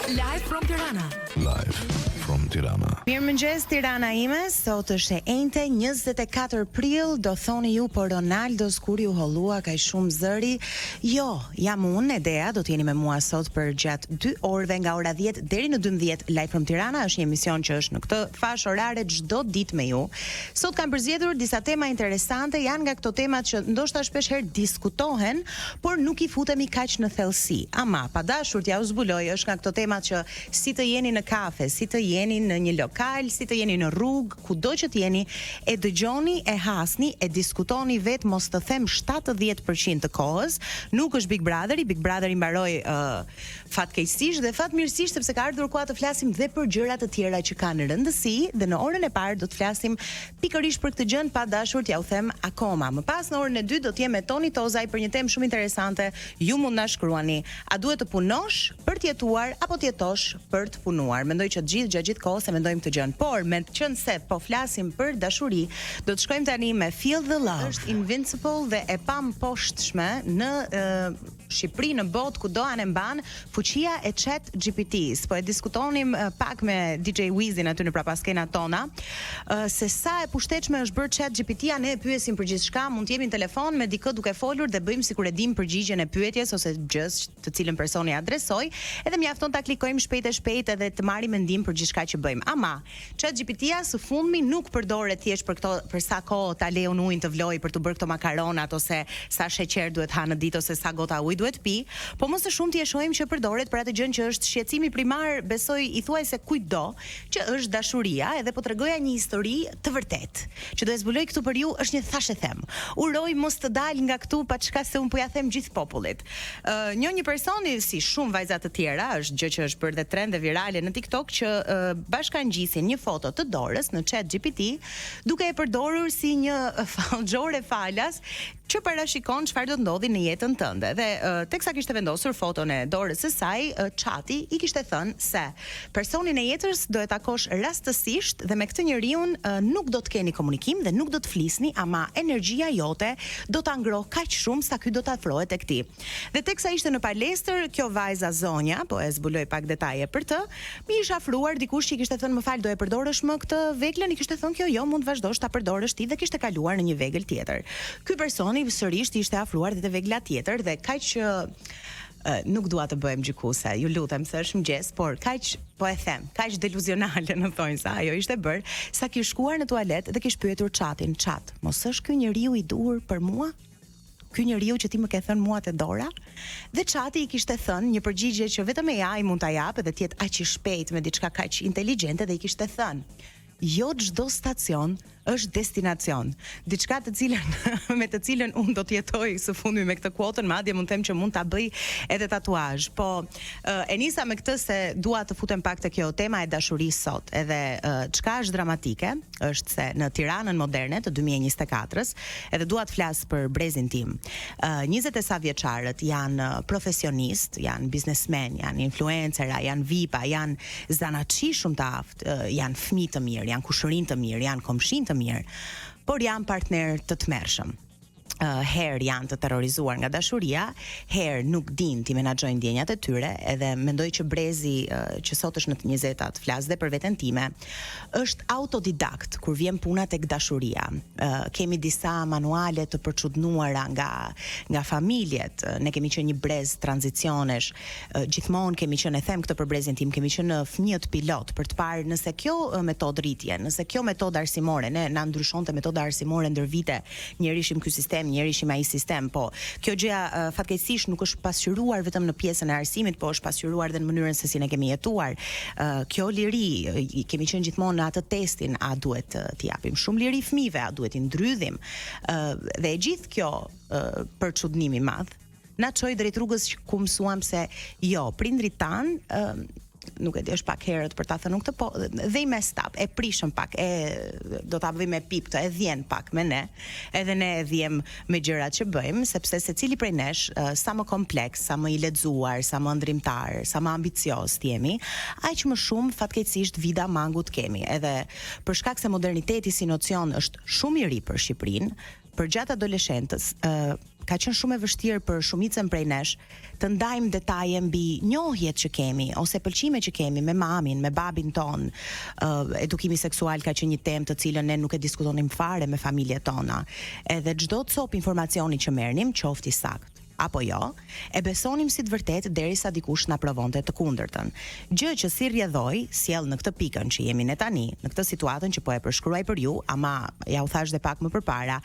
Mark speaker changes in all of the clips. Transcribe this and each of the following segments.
Speaker 1: Live from Tirana.
Speaker 2: Live from Tirana.
Speaker 3: Mirëmëngjes Tirana ime, sot është e enjte 24 prill, do thoni ju po Ronaldos kur iu hollua kaq shumë zëri? Jo, jam unë Edea, do të jeni me mua sot për gjatë 2 orëve nga ora 10 deri në 12 Live from Tirana është një emision që është në këtë fashë orare çdo ditë me ju. Sot kam përzgjedhur disa tema interesante, janë nga këto temat që ndoshta shpesh herë diskutohen, por nuk i futemi kaq në thellësi. Ama, pa dashur t'jua zbuloj, është nga këto temat që si të jeni në kafe, si të jeni në një lokal, si të jeni në rrugë, kudo që të jeni, e dëgjoni, e hasni, e diskutoni vetë, mos të them 70% të kohës. Nuk është Big Brotheri, Big Brotheri mbaroi uh, fatkeqësisht dhe fatmirësisht sepse ka ardhur koha të flasim dhe për gjëra të tjera që kanë rëndësi dhe në orën e parë do të flasim Pikërisht për këtë gjënë pa dashur t'jua them akoma. Më pas në orën e dytë do të jem me Toni Tozaj për një temë shumë interesante, ju mund na shkruani, a duhet të punosh për të jetuar apo të jetosh për të punuar? Mendoj që të gjithë gjatë gjithë kohës e mendojmë këtë gjënë, por meqenëse po flasim për dashuri, do të shkojmë tani me Feel the Love. Është invincible dhe e pamposhtshme në Shqipëri, në botë, kudo anembanë, fuqia e Chat GPT-s. Po e diskutonim pak me DJ Wizin aty në prapaskenat tona, se sa e pushtetshme është bërë Chat GPT-ja, ne e pyesim për gjithçka, mund të jemi në telefon me dikë duke folur dhe bëjmë sikur e dimë përgjigjen e pyetjes ose gjësë të cilën personi e adresoi, edhe mjafton ta klikojmë shpejt e shpejt edhe të marrim mendim për gjithçka që bëjmë. Ama, ChatGPT-ja së fundmi nuk përdoret thjesht për këto për sa kohë ta lë unë ujin të vlojë për të bërë këto makaronat ose sa sheqer duhet ha në ditë ose sa gota ujë duhet pi, po më së shumti e shohim që përdoret për atë gjënë që është shqetësimi primar besoj i thuajse kujtdo, që është dashuria, edhe po tregoja një histori të vërtetë, që do e zbuloj këtu për ju, është një thashethem. Uroj mos të dal nga këtu paçka se unë po ja them gjithë popullit. Njoh një personi si shumë vajza të tjera, është gjë që është bërë dhe trend dhe virale në TikTok që bashkangjisin një foto të dorës në Chat GPT, duke e përdorur si një fallxhore falas që parashikon çfarë do të ndodhi në jetën tënde. Dhe teksa kishte vendosur foton e dorës së saj, chati i kishte thënë se personin e jetës do e takosh rastësisht dhe me këtë njeriun nuk do të keni komunikim dhe nuk do të flisni, ama energjia jote do ta ngrohë kaq shumë sa ky do të afrohet tek ti. Dhe teksa ishte në palestër, kjo vajza zonja, po e zbuloj pak detaje për të, m'i ish afruar dikush që i kishte thënë më fal do e përdorësh më këtë veglën, i kishte thënë kjo jo mund të vazhdosh ta përdorësh ti dhe kishte kaluar në një vegël tjetër. Ky personi sërisht ishte afruar dhe te vegla tjetër dhe kaq nuk dua të bëhem gjykuese, ju lutem se është mëngjes, por kaq po e them, kaq deluzionale në thonjëza ajo ishte bërë, sa kish shkuar në tualet dhe kish pyetur chatin, chat, mos është ky njeriu i duhur për mua? Ky njeriu që ti më ke thënë mua te dora? Dhe chati i kishte thënë një përgjigje që vetëm AI mund ta japë dhe të jetë aq i shpejtë me diçka kaq inteligjente dhe i kishte thënë, jo çdo stacion është destinacion. Diçka të cilën me të cilën unë do të jetoj së fundmi me këtë kuotën, madje mund të them që mund ta bëj edhe tatuazh. Po e nisa me këtë se dua të futem pak te kjo tema e dashurisë sot. Edhe çka është dramatike është se në Tiranën moderne të 2024-s, edhe dua të flas për brezin tim. 20 e sa vjeçarët janë profesionistë, janë biznesmen, janë influencera, janë VIP-a, janë zanaçi shumë të aftë janë fëmijë të mirë, janë kushërinj të mirë, janë komshinj të mirë, por janë partnerë të tmerrshëm. Uh, herë janë të terrorizuar nga dashuria, herë nuk dinë t'i menaxhojnë ndjenjat e tyre, edhe mendoj që brezi uh, që sot është në të njëzetat, flas dhe për veten time, është autodidakt kur vjen puna tek dashuria. Uh, kemi disa manuale të përçudnuara nga nga familjet. Ne kemi qenë një brez tranzicionesh, gjithmonë kemi qenë, e them këtë për brezin tim, kemi qenë fëmijët pilot për të parë nëse kjo metodë rritje, nëse kjo metodë arsimore, ne na ndryshonte metoda arsimore ndër vite, njëherë ishim ky sistem, njëherë ishim ai sistem, po kjo gjëja fatkeqësisht nuk është pasqyruar vetëm në pjesën e arsimit, po është pasqyruar dhe në mënyrën se si ne kemi jetuar. Kjo liri, kemi qenë gjithmonë në atë testin, a duhet t'i japim shumë liri fëmijëve, a duhet t'i ndrydhim. Dhe e gjithë kjo përçudnim i madh na çoi drejt rrugës që ku mësuam se jo, prindrit tanë ë nuk e di, është pak herët për ta thënë këtë, po they messed up, e prishën pak, e do ta bëj me pip këtë, e dhjen pak me ne, edhe ne e dhjem me gjërat që bëjmë, sepse secili prej nesh, sa më kompleks, sa më i lexuar, sa më ëndrrimtar, sa më ambicioz të jemi, aq më shumë fatkeqësisht vida mangut kemi. Edhe për shkak se moderniteti si nocion është shumë i ri për Shqipërinë, përgjatë adoleshentës, ë ka qenë shumë e vështirë për shumicën prej nesh të ndajmë detaje mbi njohjet që kemi ose pëlqimet që kemi me mamin, me babin tonë. Uh, edukimi seksual ka qenë një temë të cilën ne nuk e diskutonim fare me familjet tona. Edhe çdo copë informacioni që merrnim, qoftë i saktë apo jo, e besonim si të vërtetë derisa dikush na provonte të kundërtën. Gjë që si rrjedhojë sjell në këtë pikën që jemi ne tani, në këtë situatën që po e përshkruaj për ju, ama ja u thashë dhe pak më përpara,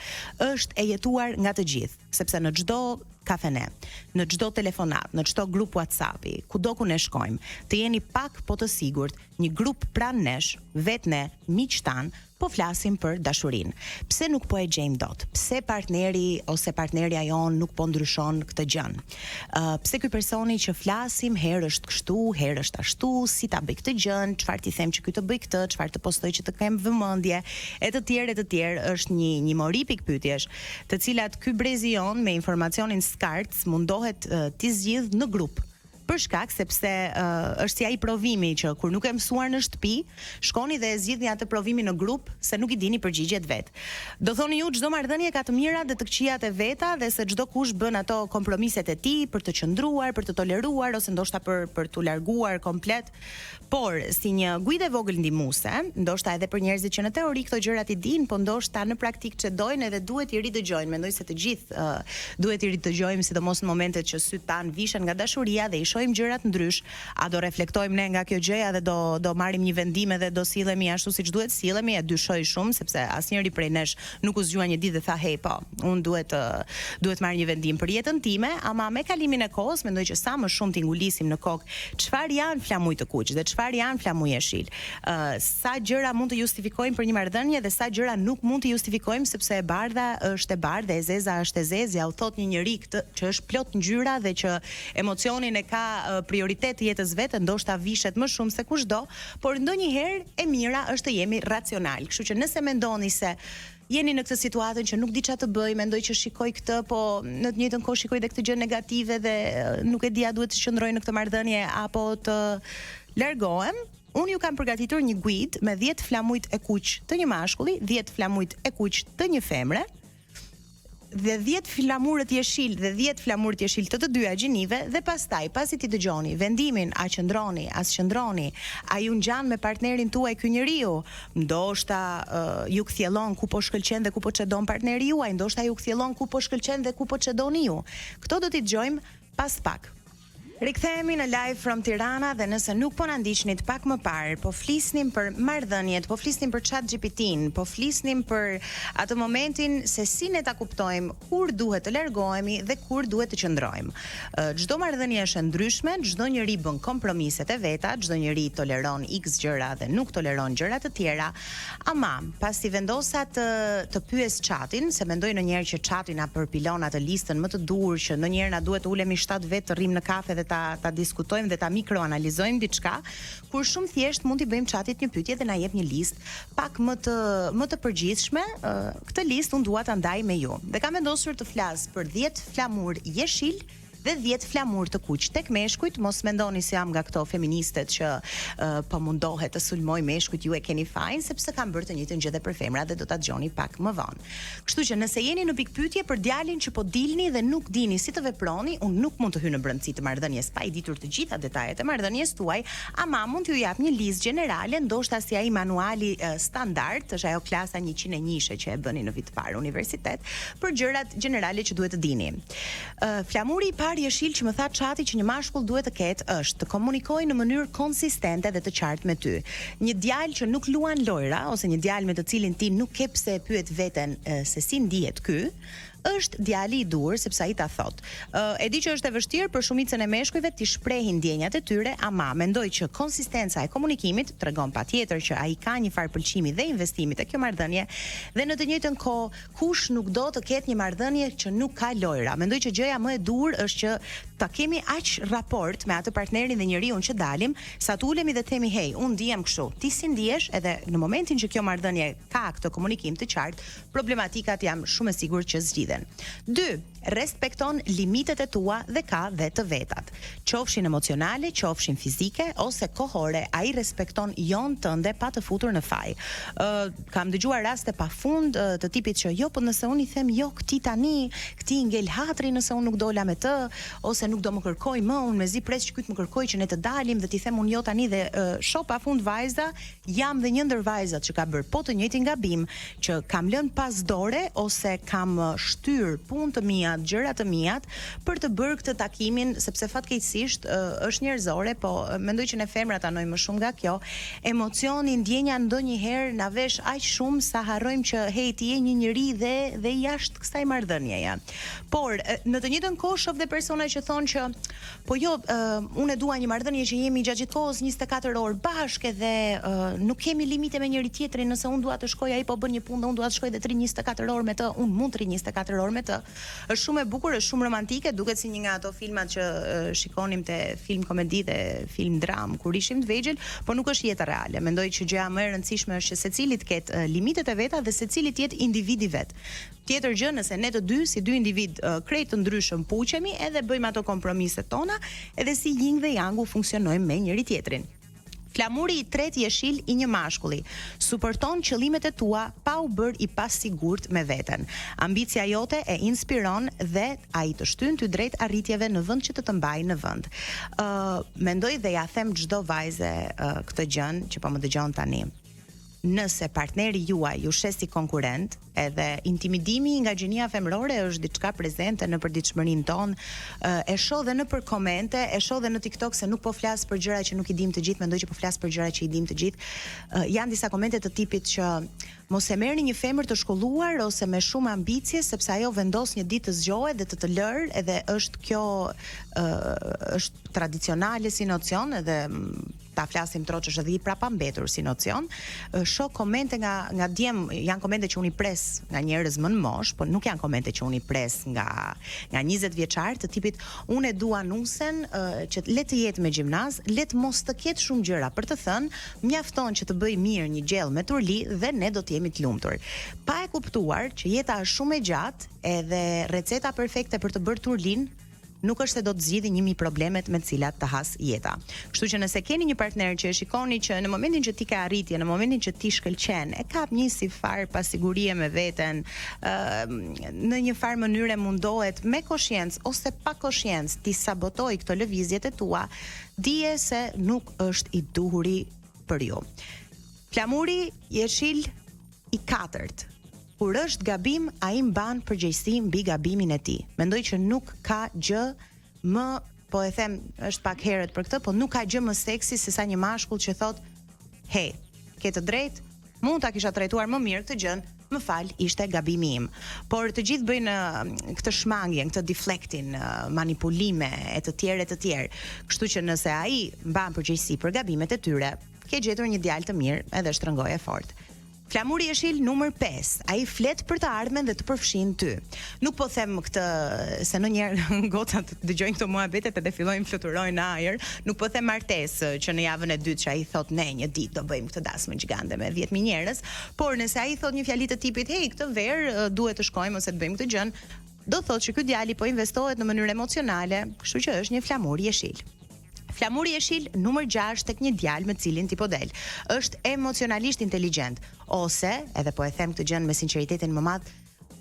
Speaker 3: është e jetuar nga të gjithë, sepse në çdo kafene, në çdo telefonatë, në çdo grup WhatsApp-i, kudo ku ne shkojmë, të jeni pak po të sigurt, një grup pranë nesh, vetë ne, miqtë tanë, po flasim për dashurinë. Pse nuk po e gjejmë dot? Pse partneri ose partnerja jonë nuk po ndryshon këtë gjënë? Uh, pse ky personi që flasim herë është kështu, herë është ashtu, si ta bëj këtë gjënë, çfarë t'i them që ky të bëj këtë, çfarë të postoj që të kem vëmendje, e të tjerë e të tjerë, është një një mori pikëpyetjesh, të cilat ky brezi jonë me informacionin skars mundohet uh, t'i zgjidh në grup. Për shkak sepse uh, është si ai provimi që kur nuk e mësuar në shtëpi, shkoni dhe e zgjidhni atë provimin në grup se nuk i dini përgjigjet vet. Do thoni ju çdo marrëdhënie ka të mirat dhe të këqijat e veta dhe se çdo kush bën ato kompromiset e tij për të qëndruar, për të toleruar ose ndoshta për për t'u larguar komplet. Por, si një guidë e vogël ndihmuese, ndoshta edhe për njerëzit që në teori këto gjërat i dinë, po ndoshta në praktikë çedojnë edhe duhet t'i ridëgjojnë. Mendoj se të gjithë uh, duhet t'i ridëgjojmë, sidomos në momentet që sytë tanë vishen nga dashuria dhe i shohim gjërat ndrysh. A do reflektojmë ne nga kjo gjëja dhe do do marrim një vendim edhe do sillemi ashtu siç duhet sillemi? E dyshoj shumë sepse asnjëri prej nesh nuk u zgjua një ditë dhe tha hey po, unë duhet të duhet marr një vendim për jetën time, ama me kalimin e kohës mendoj që sa më shumë t'i ngulisim në kokë çfarë janë flamuj të kuq dhe çfarë janë flamuj jeshil, ë uh, sa gjëra mund të justifikojmë për një marrëdhënie dhe sa gjëra nuk mund të justifikojmë sepse e bardha është e bardhë dhe e zeza është e zezë, ja u thotë një njeri këtë që është plot ngjyra dhe që emocionin e ka prioritet të jetës vet, ndoshta vishet më shumë se kushdo, por ndonjëherë e mira është të jemi racional. Kështu që nëse mendoni se jeni në këtë situatën që nuk di çfarë të bëj, mendoj që shikoj këtë, po në të njëjtën kohë shikoj dhe këtë gjë negative dhe nuk e di a duhet të qëndroj në këtë marrëdhënie apo të largohem, unë ju kam përgatitur një guidë me 10 flamujt e kuq të një mashkulli, 10 flamujt e kuq të një femre, dhe 10 flamurët jeshil dhe 10 flamurët jeshil të të dyja gjinive dhe pastaj pasi t'i dëgjoni vendimin a qëndroni, a s'qëndroni, a ju ngjan me partnerin tuaj ky njeriu, ndoshta uh, ju kthjellon ku po shkëlqen dhe ku po çedon partneri juaj, ndoshta ju kthjellon ku po shkëlqen dhe ku po çedoni ju. Këto do t'i dëgjojmë pas pak. Rikthehemi në Live from Tirana dhe nëse nuk po na ndiqnit pak më parë, po flisnim për marrëdhëniet, po flisnim për Chat GPT-n, po flisnim për atë momentin se si ne ta kuptojmë kur duhet të largohemi dhe kur duhet të qëndrojmë. Çdo marrëdhënie është e ndryshme, çdo njeri bën kompromiset e veta, çdo njeri toleron X gjëra dhe nuk toleron gjëra të tjera, Ama, pasi vendosa të të pyes chatin, se mendoj ndonjëherë që chati na përpilon atë listën më të duhur që ndonjëherë na duhet të ulemi 7 vetë të rrimë në kafe dhe ta ta diskutojmë dhe ta mikroanalizojmë diçka, kur shumë thjesht mund t'i bëjmë chatit një pyetje dhe na jep një listë pak më të më të përgjithshme, këtë listë unë dua ta ndaj me ju. Dhe kam vendosur të flas për 10 flamur jeshil dhe 10 flamur të kuq tek meshkujt, mos mendoni se jam nga këto feministet që uh, po mundohet të sulmoj meshkujt, ju e keni fajin sepse kam bërë të njëjtën gjë dhe për femrat dhe do ta dëgjoni pak më vonë. Kështu që nëse jeni në pikëpyetje për djalin që po dilni dhe nuk dini si të veproni, unë nuk mund të hyj në brendësi të marrëdhënies pa i ditur të gjitha detajet e marrëdhënies tuaj, ama mund t'ju jap një listë gjenerale, ndoshta si ai manuali uh, standard, është ajo klasa 101-she që e bëni në vit të parë universitet, për gjërat gjenerale që duhet të dini. Flamuri i parë jeshil që më tha chati që një mashkull duhet të ketë është të komunikojë në mënyrë konsistente dhe të qartë me ty. Një djalë që nuk luan lojra ose një djalë me të cilin ti nuk ke pse e pyet veten se si ndihet ky, është djali i duhur sepse ai ta thotë. E di që është e vështirë për shumicën e meshkujve t'i shprehin ndjenjat e tyre, ama mendoj që konsistenca e komunikimit tregon patjetër që ai ka një farë pëlqimi dhe investimi te kjo marrëdhënie dhe në të njëjtën kohë Kush nuk do të ketë një marrëdhënie që nuk ka lojra? Mendoj që gjëja më e duhur është që ta kemi aq raport me atë partnerin dhe njeriun që dalim, sa të ulemi dhe të themi hej, unë ndihem kështu, ti si ndihesh? Edhe në momentin që kjo marrëdhënie ka këtë komunikim të qartë, problematikat jam shumë e sigurt që zgjidhen. zgjidhen. 2. Respekton limitet e tua dhe ka dhe të vetat. Qofshin emocionale, qofshin fizike ose kohore, ai respekton jo-në tënde pa të futur në faj. Ë kam dëgjuar raste pafund të tipit që jo, po nëse unë i them jo këtij tani, këtij i ngel hatri nëse unë nuk dola me të, ose nuk do më kërkojë më, unë mezi pres që ky të më kërkojë që ne të dalim dhe t'i them unë jo tani dhe shoh pafund vajza Jam dhe një ndër vajzat që ka bërë po të njëjtin gabim, që kam lënë pas dore ose kam shtyrë punë të miat, gjëra të miat për të bërë këtë takimin, sepse fatkeqësisht është njerëzore, po mendoj që ne femrat anojmë më shumë nga kjo, emocioni, ndjenja ndonjëherë na vesh aq shumë sa harrojmë që hej ti je një njeri dhe dhe jashtë kësaj marrëdhënieje. Por në të njëjtën kohë shoh dhe persona që thonë që Po jo, uh, unë e dua një marrëdhënie që jemi gjatë gjithë kohës 24 orë bashkë dhe uh, nuk kemi limite me njëri tjetrin, nëse unë dua të shkoj, ai po bën një punë dhe unë dua të shkoj dhe të rri 24 orë me të, unë mund të rri 24 orë me të. Është shumë e bukur, është shumë romantike, duket si një nga ato filmat që uh, shikonim te film komedi dhe film dramë kur ishim të vegjël, po nuk është jeta reale. Mendoj që gjëja më e rëndësishme është që secili të ketë uh, limitet e veta dhe secili të jetë individ i vet. Tjetër gjë nëse ne të dy si dy individë krejt të ndryshëm puqemi edhe bëjmë ato kompromiset tona, edhe si ying dhe yangu funksionojmë me njëri tjetrin. Flamuri i tretë jeshil i një mashkulli, suporton qëllimet e tua pa u bërë i pasigurt me veten. Ambicia jote e inspiron dhe ai të shtyn ty drejt arritjeve në vend që të të mbajë në vend. Ë mendoj dhe ja them çdo vajze këtë gjënë që po më dëgjon tani. Nëse partneri juaj ju sheh si konkurrent, edhe intimidimi nga gjinia femërore është diçka prezente në përditshmërinë tonë, e shoh dhe nëpër komente, e shoh dhe në TikTok se nuk po flas për gjëra që nuk i dimë të gjithë, mendoj që po flas për gjëra që i dimë të gjithë. Janë disa komente të tipit që mos e merrni një femër të shkolluar ose me shumë ambicie sepse ajo vendos një ditë të zgjohet dhe të të lërë, edhe është kjo është tradicionale si nocion edhe ta flasim troç është edhe i prapambetur si nocion. Shoh komente nga nga djem, janë komente që unë i pres nga njerëz më në moshë, po nuk janë komente që unë i pres nga nga 20 vjeçar të tipit unë e dua nusen që le të jetë me gjimnaz, le të mos të ketë shumë gjëra për të thënë, mjafton që të bëjë mirë një gjellë me turli dhe ne do të jemi të lumtur. Pa e kuptuar që jeta është shumë e gjatë, edhe receta perfekte për të bërë turlinë nuk është se do të zgjidhi 1000 problemet me të cilat të has jeta. Kështu që nëse keni një partner që e shikoni që në momentin që ti ke arritje, në momentin që ti shkëlqen, e kap një si farë pasigurie me veten, ë në një farë mënyre mundohet me koshiencë ose pa koshiencë t'i sabotojë këto lëvizjet e tua, dije se nuk është i duhuri për ju. Flamuri jeshil i katërt. Kur është gabim, ai mban përgjegjësi mbi gabimin e tij. Mendoj që nuk ka gjë më, po e them, është pak herët për këtë, po nuk ka gjë më seksi se sa një mashkull që thotë, "Hej, ke të drejtë, mund ta kisha trajtuar më mirë këtë gjënë, më fal, ishte gabimi im." Por të gjithë bëjnë këtë shmangien, këtë deflectin, manipulime e të tjerë e të tjerë. Kështu që nëse ai mban përgjegjësi për gabimet e tyre, ke gjetur një djalë të mirë edhe shtrëngoje fort. Flamuri jeshil numër 5. Ai flet për të ardhmen dhe të përfshin ty. Nuk po them këtë se ndonjëherë gocat dëgjojnë këto muhabetet edhe fillojnë fluturojnë në ajër. Nuk po them martesë që në javën e dytë që ai thotë ne një ditë do bëjmë këtë dasmë gjigande me 10000 njerëz, por nëse ai thotë një fjali të tipit hey këtë verë duhet të shkojmë ose të bëjmë këtë gjën, do thotë që ky djali po investohet në mënyrë emocionale, kështu që është një flamur jeshil. Flamuri jeshil numër 6 tek një djalë me të cilin ti po del. Është emocionalisht inteligjent ose, edhe po e them këtë gjën me sinqeritetin më madh,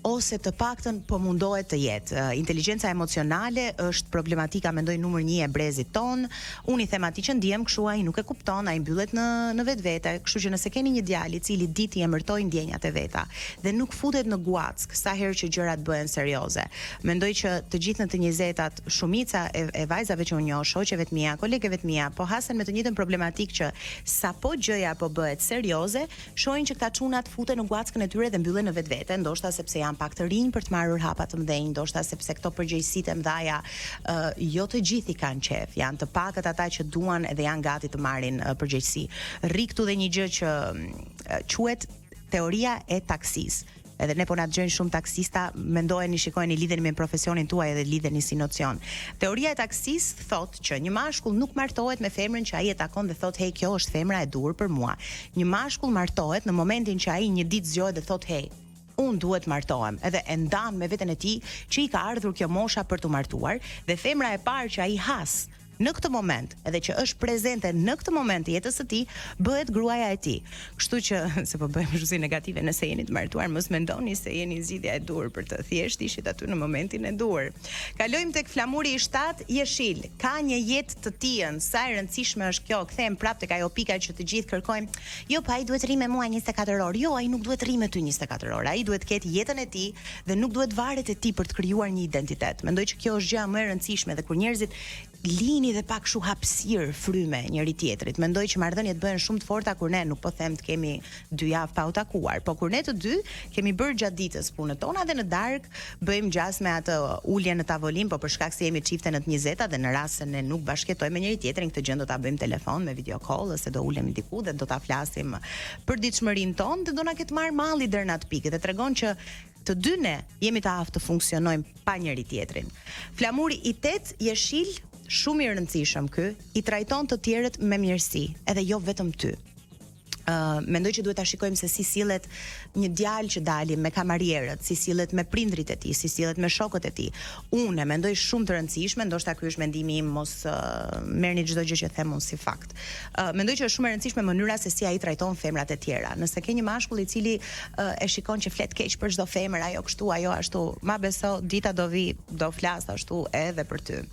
Speaker 3: ose të paktën po mundohet të jetë. Inteligjenca emocionale është problematika mendoj numër 1 e brezit tonë. Unë i them atij që ndihem kështu, ai nuk e kupton, ai mbyllet në në vetvete. Kështu që nëse keni një djalë i cili di t'i emërtojë ndjenjat e veta dhe nuk futet në guackë sa herë që gjërat bëhen serioze. Mendoj që të gjithë në të njëzetat shumica e, e vajzave që unë njoh, shoqeve të mia, kolegeve të mia, po hasen me të njëjtën problematikë që sapo gjëja po bëhet serioze, shohin që këta çunat futen në guackën e tyre dhe mbyllen në vetvete, ndoshta sepse janë pak të rinj për të marrur hapa të mëdhenj, ndoshta sepse këto përgjegjësitë e mëdha uh, jo të gjithë i kanë qejf, janë të pakët ata që duan edhe janë gati të marrin uh, përgjegjësi. Rri këtu dhe një gjë që uh, quhet teoria e taksisë. Edhe ne po na dëgjojnë shumë taksista, mendojeni, shikojeni, lidheni me profesionin tuaj edhe lidheni si nocion. Teoria e taksisë thotë që një mashkull nuk martohet me femrën që ai e takon dhe thotë hey, kjo është femra e duhur për mua. Një mashkull martohet në momentin që ai një ditë zgjohet dhe thotë hey, Unë duhet të martohem, edhe e ndan me veten e tij që i ka ardhur kjo mosha për t'u martuar dhe femra e parë që ai has në këtë moment, edhe që është prezente në këtë moment të jetës së tij, bëhet gruaja e tij. Kështu që, se po bëhem kështu si negative, nëse jeni të martuar, mos mendoni se jeni zgjidhja e duhur për të, thjesht ishit aty në momentin e duhur. Kalojmë tek flamuri i shtatë, jeshil. Ka një jetë të tijën, sa e rëndësishme është kjo, kthehem prapë tek ajo pika që të gjithë kërkojmë, jo po ai duhet të rrijë me mua 24 orë. Jo, ai nuk duhet të rrijë me ty 24 orë. Ai duhet të ketë jetën e tij dhe nuk duhet varet te ti për të krijuar një identitet. Mendoj që kjo është gjëja më e rëndësishme dhe kur njerëzit lini dhe pak kështu hapësirë fryme njëri tjetrit. Mendoj që marrëdhëniet bëhen shumë të forta kur ne nuk po them të kemi dy javë pa u takuar, po kur ne të dy kemi bërë gjatë ditës punët tona dhe në darkë bëjmë gjasme atë uljen në tavolinë, po për shkak se jemi çifte në të njëzeta dhe në rast se ne nuk bashkëjetojmë me njëri tjetrin, këtë gjë do ta bëjmë telefon me video call ose do ulemi diku dhe do ta flasim përditshmërinë tonë dhe do na ketë marrë malli deri në atë pikë dhe tregon që Të dy ne jemi të aftë të funksionojmë pa njëri-tjetrin. Flamuri i tetë jeshil, shumë i rëndësishëm ky, i trajton të tjerët me mirësi, edhe jo vetëm ty. Uh, mendoj që duhet ta shikojmë se si sillet një djalë që dalim me kamarierët, si sillet me prindrit e tij, si sillet me shokët e tij. Unë e mendoj shumë të rëndësishme, ndoshta ky është mendimi im, mos uh, merrni çdo gjë që them unë si fakt. Uh, mendoj që është shumë e rëndësishme mënyra se si ai trajton femrat e tjera. Nëse ke një mashkull i cili uh, e shikon që flet keq për çdo femër, ajo kështu, ajo ashtu, ma beso, dita do vi, do flas ashtu edhe për ty.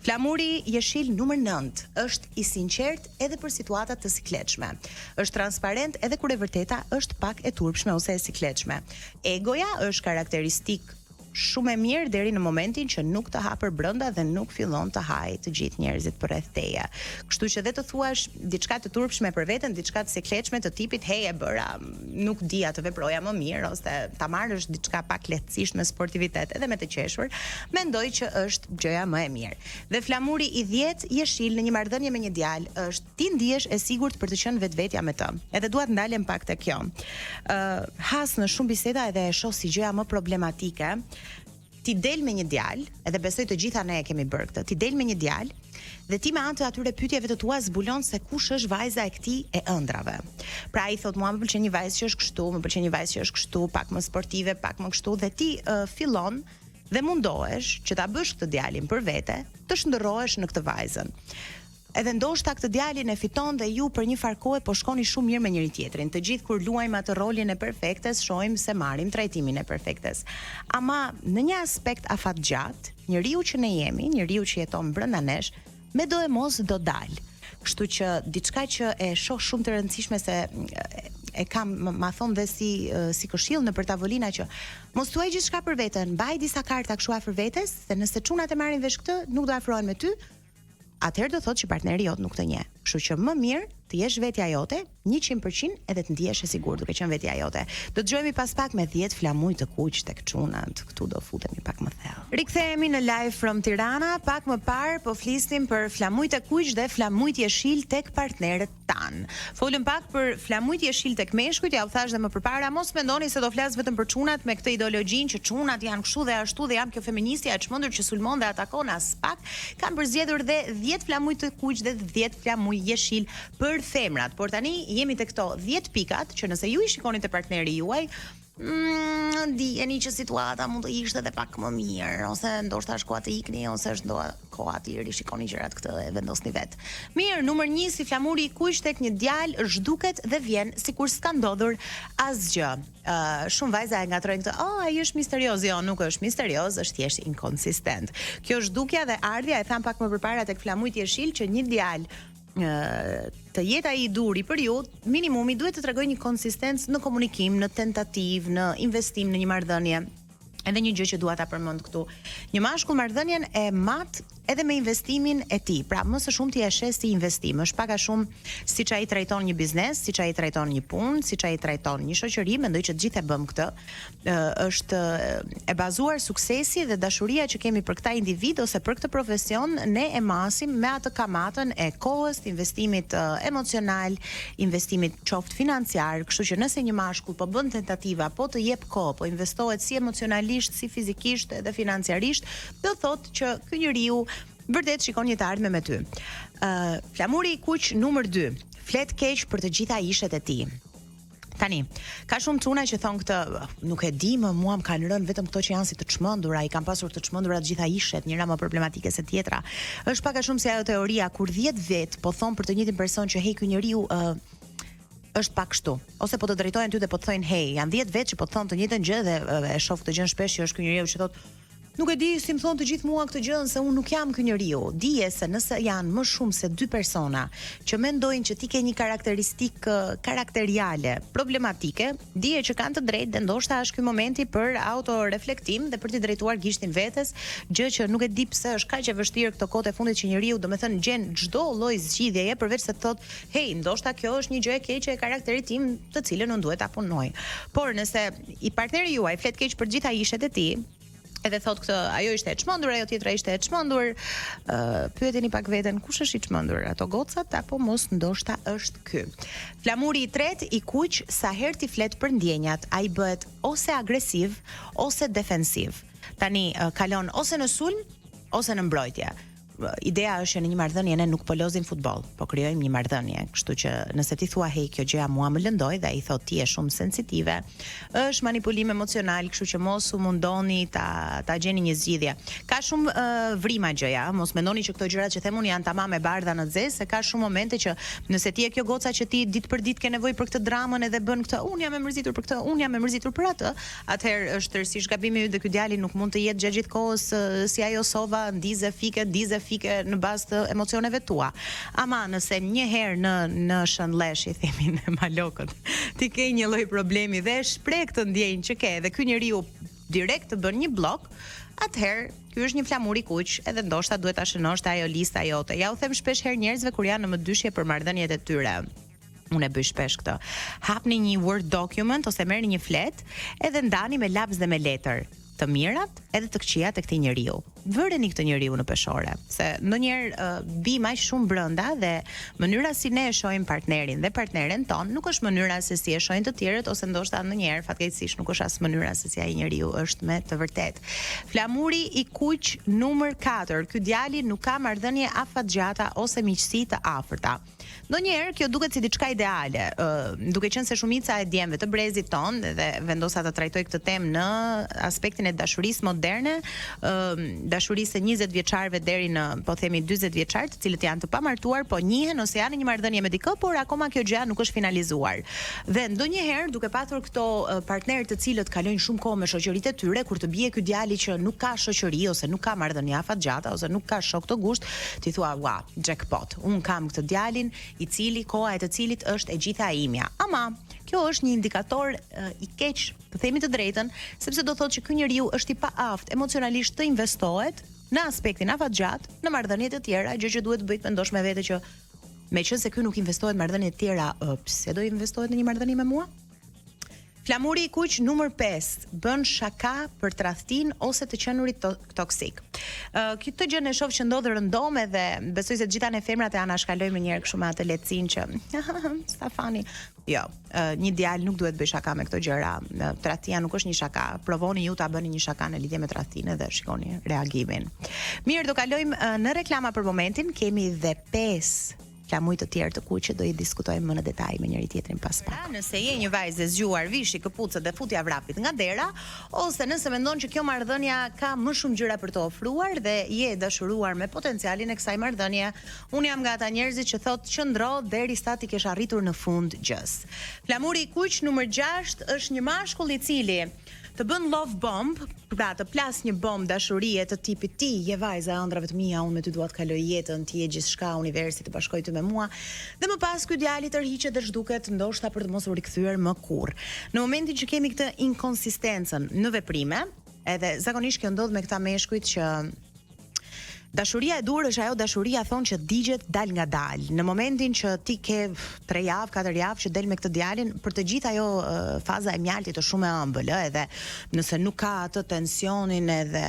Speaker 3: Flamuri jeshil numër 9 është i sinqert edhe për situata të sikletshme. Është transparent edhe kur e vërteta është pak e turpshme ose e sikletshme. Egoja është karakteristikë shumë e mirë deri në momentin që nuk të ha përbrenda dhe nuk fillon të hajë të gjithë njerëzit përreth teje. Kështu që dhe të thuash diçka të turpshme për veten, diçka të sikletshme të tipit hey e bëra, nuk dija të veproja më mirë ose ta marrësh diçka pak lehtësisht me sportivitet edhe me të qeshur, mendoj që është gjëja më e mirë. Dhe flamuri i 10 jeshil në një marrëdhënie me një djalë është Ti ndihesh e sigurt për të qenë vetvetja me të. Edhe dua të ndalem pak te kjo. Ë uh, has në shumë biseda edhe e shoh si gjëja më problematike. Ti del me një djalë, edhe besoj të gjitha ne e kemi bërë këtë. Ti del me një djalë dhe ti me anë të atyre pyetjeve të tua zbulon se kush është vajza e këtij e ëndrrave. Pra ai thotë mua më pëlqen një vajzë që është kështu, më pëlqen një vajzë që është kështu, pak më sportive, pak më kështu dhe ti uh, fillon dhe mundohesh që ta bësh këtë djalin për vete, të shndërrohesh në këtë vajzën. Edhe ndoshta këtë djalin e fiton dhe ju për një farë kohe po shkoni shumë mirë me njëri tjetrin. Të gjithë kur luajmë atë rolin e perfektes shohim se marrim trajtimin e perfektes. Ama në një aspekt afatgjatë, njeriu që ne jemi, njeriu që jeton brenda nesh, me doemos do dalë. Kështu që diçka që e shoh shumë të rëndësishme se e kam ma thon dhe si si këshillë nëpër tavolina që mos thuaj gjithçka për veten, mbaj disa karta kështu afër vetes, se nëse çunat e marrin vesh këtë, nuk do afrohen me ty, atëherë do thotë që partneri jot nuk të njeh. Kështu që më mirë të jesh vetja jote 100% edhe të ndihesh e sigurt duke qenë vetja jote. Do të dëgjohemi pas pak me 10 flamuj të kuq tek çunat. Këtu do futemi pak më thellë. Rikthehemi në Live from Tirana. Pak më parë po flisnim për flamujt e kuq dhe flamujt jeshil tek partnerët tanë. Folëm pak për flamujt jeshil tek meshkujt, ja u thashë dhe më përpara, mos mendoni se do flas vetëm për çunat me këtë ideologjinë që çunat janë kështu dhe ashtu dhe jam kjo feministja e çmendur që sulmon dhe atakon aspak. Kam përzgjedhur dhe 10 flamuj të kuq dhe 10 flamuj jeshil për femrat. Por tani jemi te këto 10 pikat që nëse ju i shikoni te partneri juaj, mm, dijeni që situata mund të ishte edhe pak më mirë, ose ndoshta është koha të ikni, ose është ndoshta koha të rishikoni gjërat këtë e vendosni vetë. Mirë, numër 1 si flamuri i kuq tek një djalë zhduket dhe vjen sikur s'ka ndodhur asgjë. Uh, shumë vajza e ngatërrojnë këtë, oh, ai është misterioz, jo, nuk është misterioz, është thjesht inkonsistent. Kjo zhdukja dhe ardhja e thamë pak më përpara tek flamujt jeshil që një djalë të jetë ai i duhuri për ju, minimumi duhet të tregojë një konsistencë në komunikim, në tentativë, në investim në një marrëdhënie. Edhe një gjë që dua ta përmend këtu. Një mashkull marrëdhënien e mat edhe me investimin e tij. Pra, më së shumti e sheh si investim. Është pak a shumë siç ai trajton një biznes, siç ai trajton një punë, siç ai trajton një shoqëri, mendoj që të gjithë e bëmë këtë. Është e bazuar suksesi dhe dashuria që kemi për këta individë ose për këtë profesion, ne e masim me atë kamatën e kohës, të investimit emocional, investimit qoftë financiar, kështu që nëse një mashkull po bën tentativa, po të jep kohë, po investohet si emocionalisht, si fizikisht edhe financiarisht, do thotë që ky njeriu vërtet shikon një të ardhme me ty. Ë, flamuri i kuq numër 2, flet keq për të gjitha ishet e tij. Tani, ka shumë çuna që thonë këtë, nuk e di më, mua më kanë rënë vetëm këto që janë si të çmendura, i kam pasur të çmendura të gjitha ishet, njëra më problematike se tjetra. Është pak a shumë si ajo teoria kur 10 vetë po thonë për të njëjtin person që hey ky njeriu uh, është pak kështu. Ose po të drejtohen ty dhe po të thonë hey, janë 10 vetë që po të thonë të njëjtën gjë dhe e shoh këtë gjë shpesh që është ky njeriu që thotë Nuk e di si më thonë të gjithë mua këtë gjë, se unë nuk jam ky njeriu. Dije se nëse janë më shumë se dy persona që mendojnë që ti ke një karakteristikë karakteriale problematike, dije që kanë të drejtë dhe ndoshta është ky momenti për autoreflektim dhe për t'i drejtuar gishtin vetes, gjë që nuk e di pse është kaq e vështirë këto kohët e fundit që njeriu domethënë gjen çdo lloj zgjidhjeje përveç se të thotë, "Hey, ndoshta kjo është një gjë e keqe e karakterit tim, të cilën unë duhet ta punoj." Por nëse i partneri juaj flet keq për të gjitha ishet e tij, edhe thotë këtë, ajo ishte e çmendur, ajo tjetra ishte e çmendur. Ë uh, pyeteni pak veten, kush është i çmendur, ato gocat apo mos ndoshta është ky. Flamuri i tretë i kuq sa herë ti flet për ndjenjat, ai bëhet ose agresiv ose defensiv. Tani uh, kalon ose në sulm ose në mbrojtje ideja është që në një marrëdhënie ne nuk po lozim futboll, po krijojmë një marrëdhënie, kështu që nëse ti thua hey kjo gjëja mua më lëndoi dhe ai thotë ti je shumë sensitive, është manipulim emocional, kështu që mos u mundoni ta ta gjeni një zgjidhje. Ka shumë uh, vrima gjëja, mos mendoni që këto gjërat që them unë janë tamam e bardha në zezë, se ka shumë momente që nëse ti je kjo goca që ti ditë për ditë ke nevojë për këtë dramën edhe bën këtë, unë jam e mërzitur për këtë, unë jam e mërzitur për atë, atëherë është tërësisht gabimi yt dhe ky djali nuk mund të jetë gjatë gjithë kohës si ajo sova ndize fike, ndize fike në bazë të emocioneve tua. Ama nëse një herë në në shënllesh i themi ne malokët, ti ke një lloj problemi dhe e shpreh këtë ndjenjë që ke dhe ky njeriu direkt të bën një bllok, atëherë ky është një flamur i kuq edhe ndoshta duhet ta shënosh te ajo lista jote. Ja u them shpesh herë njerëzve kur janë në mëdyshje për marrëdhëniet e tyre. Unë e bëj shpesh këtë. Hapni një Word document ose merrni një fletë edhe ndani me laps dhe me letër të mirat edhe të këqijat e këtij njeriu. Vëreni këtë njeriu në peshore, se ndonjëherë uh, bim aq shumë brenda dhe mënyra si ne e shohim partnerin dhe partneren tonë nuk është mënyra se si e shohin të tjerët ose ndoshta ndonjëherë fatkeqësisht nuk është as mënyra se si ai njeriu është me të vërtetë. Flamuri i kuq numër 4, ky djali nuk ka marrëdhënie afatgjata ose miqësi të afërta. Ndonjëherë kjo duket si diçka ideale, ë, duke qenë se shumica e djemve të brezit tonë dhe vendosa ta trajtoj këtë temë në aspektin e dashurisë moderne, ë, dashurisë së 20 vjeçarëve deri në, po themi 40 vjeçar, të cilët janë të pamartuar, po njihen ose janë në një marrëdhënie me dikë, por akoma kjo gjë nuk është finalizuar. Dhe ndonjëherë duke patur këto partnerë të cilët kalojnë shumë kohë me shoqëritë e tyre, kur të bie ky djali që nuk ka shoqëri ose nuk ka marrëdhënie afatgjata ose nuk ka shok të ngushtë, ti thua, "Ua, jackpot. Unë kam këtë djalin i cili koha e të cilit është e gjitha e imja. Ama, kjo është një indikator i keq, të themi të drejtën, sepse do thotë që ky njeriu është i paaftë emocionalisht të investohet në aspektin afatgjatë, në marrëdhënie të tjera, gjë që duhet të bëjë të mendosh me vete që meqenëse ky nuk investohet në marrëdhënie të tjera, pse do investohet në një marrëdhënie me mua? Flamuri i kuq numër 5 bën shaka për tradhtinë ose të qenurit to toksik. Ë uh, këtë gjë e shoh që ndodh rëndom edhe besoj se të gjitha ne femrat e anashkalojmë ndonjëherë kështu me atë lehtësinë që sa funny. Jo, uh, një djalë nuk duhet të bëjë shaka me këto gjëra. Tradhtia nuk është një shaka. Provoni ju ta bëni një shaka në lidhje me tradhtinë dhe shikoni reagimin. Mirë, do kalojmë në reklama për momentin. Kemi dhe 5 flamuj të tjerë të kuq që do i diskutojmë më në detaj me njëri tjetrin pas pak. Pra, nëse je një vajzë e zgjuar, vishi këpucët dhe futja vrapit nga dera, ose nëse mendon që kjo marrëdhënie ka më shumë gjëra për të ofruar dhe je e dashuruar me potencialin e kësaj marrëdhënie, unë jam nga ata njerëzit që thotë qëndro derisa t'i kesh arritur në fund gjësë. Flamuri i kuq numër 6 është një mashkull i cili të bën love bomb, pra të plas një bombë dashurie të tipit ti je vajza e ëndrrave të mia, unë me ty dua të kaloj jetën, ti je gjithçka, universi të bashkoi ty me mua. Dhe më pas ky djali tërhiqet dhe zhduket, ndoshta për të mos u rikthyer më kurrë. Në momentin që kemi këtë inkonsistencën në veprime, edhe zakonisht kjo ndodh me këta meshkujt që Dashuria e duhur është ajo dashuria thonë që digjet dalëngadalë. Në momentin që ti ke 3 javë, 4 javë që del me këtë djalin, për të gjithë ajo faza e mjaltit është shumë e ëmbël, ë, edhe nëse nuk ka atë tensionin edhe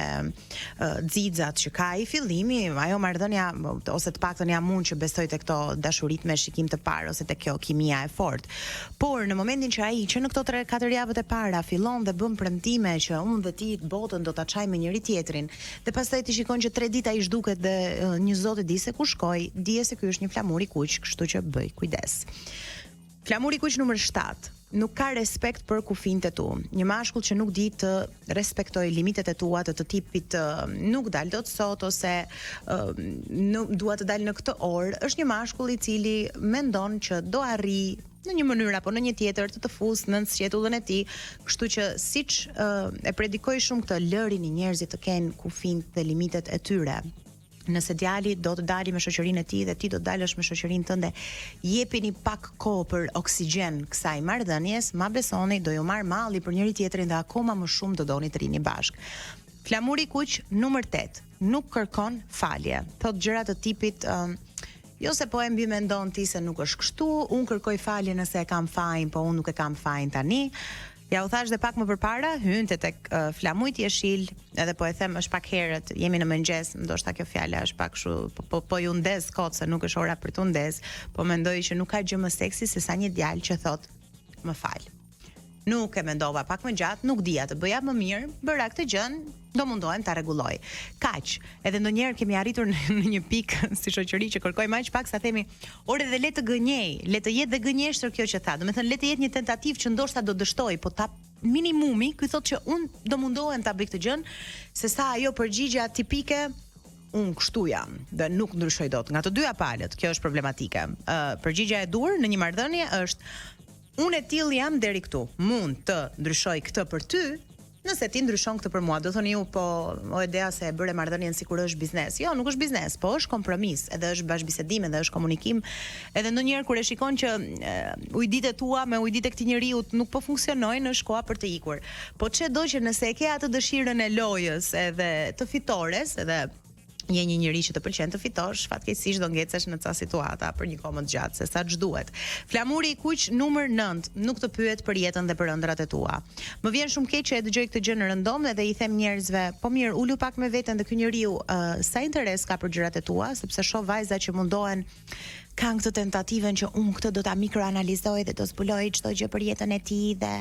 Speaker 3: xixat që ka ai fillimi, ajo marrëdhënia ose të paktën jam unë që besoj te këto dashuritë me shikim të parë ose te kjo kimia e fortë. Por në momentin që ai që në këto 3-4 javët e para fillon dhe bën premtime që unë dhe ti botën do ta çajmë me njëri tjetrin, Dhe pastaj ti shikon që 3 ditë ai zhduket dhe një zot e di se ku shkoi, dije se ky është një flamur i kuq, kështu që bëj kujdes. Flamuri i kuq numër 7. Nuk ka respekt për kufinjtë e tu. Një mashkull që nuk di të respektojë limitet e tua të të tipit nuk dal dot sot ose nuk dua të dal në këtë orë, është një mashkull i cili mendon që do arrijë në një mënyrë apo në një tjetër të të fusë nën sqetullën e tij, kështu që siç e predikoj shumë këtë lërini njerëzit të kenë kufinjtë dhe limitet e tyre. Nëse djali do të dali me shoqërinë e tij dhe ti do të dalësh me shoqërinë tënde, jepini pak kohë për oksigjen kësaj marrëdhënies, ma besoni, do ju marrë malli për njëri-tjetrin dhe akoma më shumë do doni të rrini bashkë. Flamuri i kuq numër 8, nuk kërkon falje. Thotë gjëra të tipit uh, jo se po e mbimendon ti se nuk është kështu, unë kërkoj falje nëse e kam fajin, po unë nuk e kam fajin tani. Ja u thashë dhe pak më përpara, hynte tek uh, flamujt jeshil, edhe po e them është pak herët, jemi në mëngjes, ndoshta kjo fjala është pak kështu, po, po, po ju ndez kot se nuk është ora për t'u ndez, po mendoj që nuk ka gjë më seksi se sa një djalë që thotë më fal. Nuk e mendova pak më gjatë, nuk dija të bëja më mirë, bëra këtë gjën, do mundohem ta rregulloj. Kaq, edhe ndonjëherë kemi arritur në, në një pikë si shoqëri që kërkojmë aq pak sa themi, ore dhe le të gënjej, le të jetë dhe gënjeshtër kjo që tha. Domethënë le të jetë një tentativë që ndoshta do dështoj, po ta minimumi, ky thotë që unë do mundohem ta bëj këtë gjën, se sa ajo përgjigja tipike unë kështu jam dhe nuk ndryshoj dot nga të dyja palët. Kjo është problematike. Ë uh, përgjigja e duhur në një marrëdhënie është unë e tillë jam deri këtu. Mund të ndryshoj këtë për ty, Nëse ti ndryshon këtë për mua, do thoni ju po o Edea se e bëre marrëdhënien sikur është biznes. Jo, nuk është biznes, po është kompromis, edhe është bashkëbisedim, edhe është komunikim. Edhe ndonjëherë kur e shikon që ujditë e tua me ujditë e këtij njeriu nuk po funksionojnë, është koha për të ikur. Po ç'e do që nëse e ke atë dëshirën e lojës edhe të fitores, edhe je një njeri që të pëlqen të fitosh, fatkeqësisht do ngecesh në ca situata për një kohë më të gjatë se sa ç'duhet. Flamuri i kuq numër 9 nuk të pyet për jetën dhe për ëndrrat e tua. Më vjen shumë keq që e dëgjoj këtë gjë në rëndom edhe i them njerëzve, po mirë, ulu pak me veten dhe ky njeriu uh, sa interes ka për gjërat e tua, sepse shoh vajza që mundohen kanë këtë tentativën që unë këtë do ta mikroanalizoj dhe do zbuloj çdo gjë për jetën e tij dhe